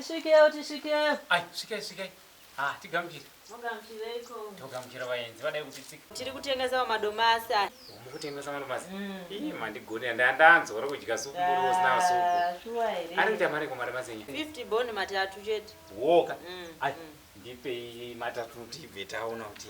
Tisvikewo, tisvikewo. Ai, svikai, svikai. Ah, tigamuchire. Mugamuchireiko? Togamuchira vaenzi vadai kutitsika. Tiri kutengesa madomasi aya. Mukutengesa madomasi? Ii, mandigonera. Ndandanzwa rokudya supu muriwo usina supu. Ah, shuwa here? Ari kuita mari kumadomasi enyu? 50 boni matatu chete. Woka. Ai, ndipei matatu tibve taona kuti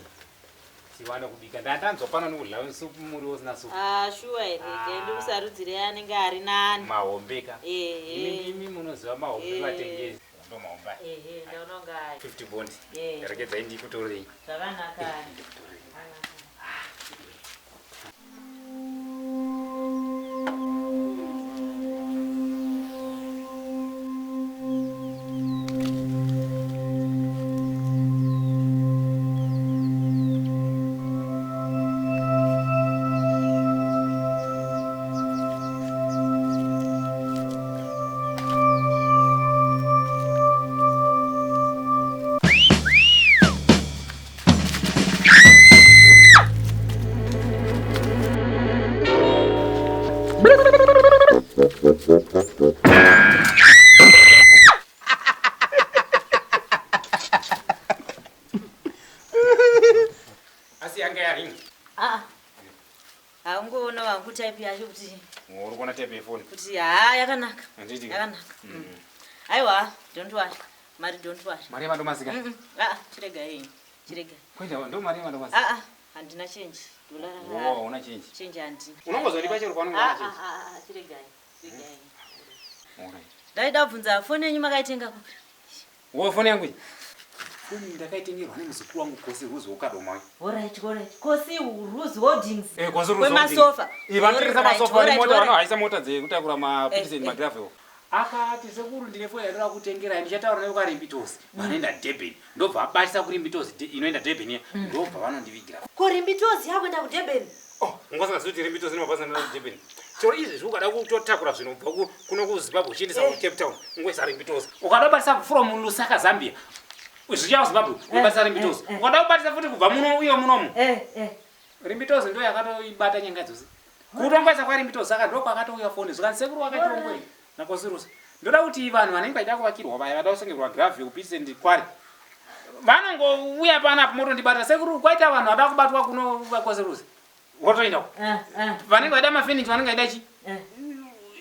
tiwane kubika. Ndandanzwa pano nekudya supu muriwo usina supu. Ah, shuwa here? Ah. Ndikusarudzirei anenge ari nani. Mahombe ka. Ehe. Imi munoziva mahombe Eh. vatengesi. Ndo mahombe. aya. Ehe, ndaona kunga ayo. 50 bond. Eh. Regedzai ndikutorei. Zvakanaka. Ndikutorei. Zvakanaka. Asi yanga yaringa. Ah. Haungoona wangu type yacho kuti Uri kuona type yefoni. kuti haa yakanaka. Handiti? Yakanaka. Aiwa, don't worry. Mari don't worry. Mari yemadomasi ka? Mm, Ah, chirega iyi. Chirega. Kuenda ndo mari yemadomasi. Ah ah, handina change. Dola Wo, rakadaro. hauna change. Change handina. Unongozondipa chero paunenge Ah, una ah, change. ah, ah, chiregai. Chiregai. Alright. Ndaida kubvunza foni yenyu makaitenga kupi? Wo foni yangu iyi. Foni ndakaitengerwa nemuzukuru wangu Kosi Ruzi wokadoma uyu. Alright, alright. Kosi Ruzi Holdings. Eh, Kosi Ruzi. Kwemasofa. Eh, vanotengesa Alright, masofa alright, nemota alright. vanohaisa mota dzekutakura mapilisi Eh, eh. nemagravel. Akati sekuru ndine foni yandoda kutengera ndichataura nayo kwaRimbitosi. Vanoenda Durban. Ndobva abatisa kuRimbitosi inoenda Durban iya. Ndobva vanondivigira. Ko Rimbitozi yakuenda kuDurban? Oh, ungasingazivi kuti Rimbitosi nemabasa anoenda Durban. Chero izvezvi ukada kutotakura zvinhu kubva kuno kuZimbabwe uchiendesa Eh. kuCape Town, ungoisa Rimbitosi. Ukada kubatisa from Lusaka, Zambia, zvichiya kuZimbabwe, unobatisa Rimbitosi. eh. Ukada kubatisa futi kubva muno uye munomu. Eh, eh. Rimbitosi ndo yakatoibata nyanga dzose. Kutongoisa kwaRimbitosi saka ndo kwakatouya foni. Zvikanzi sekuru wakachirongwei naKosirusi. Ndoda kuti vanhu vanenge vachida kuvakirwa vaya vada kusengerwa gravel kupitse ndikwari. Vanongouya panapa motondibata sekuru kwaita vanhu vada kubatwa kuno vaKosirusi. Votoenda uko. Ah, ah. Vanenge vaida mafeniti vanenge vaida chi? Eh.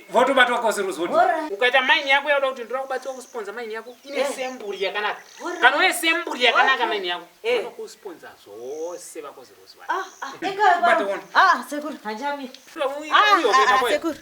Votobatwa KosiRusi voti. Alright. Ukaita maini yako yakuda kuti ndoda kubatsirwa kusponza maini yako ine Eh. semburi yakanaka. Alright. Kana une semburi yakanaka Okay. maini yako. Eh. Vanokusponza zvose vaKosirusi vaya. Ah, ah. Eka, Bata one. Ah, sekuru, hanjami. Uyo, Ah, uyo, ah, ah, uyo. sekuru.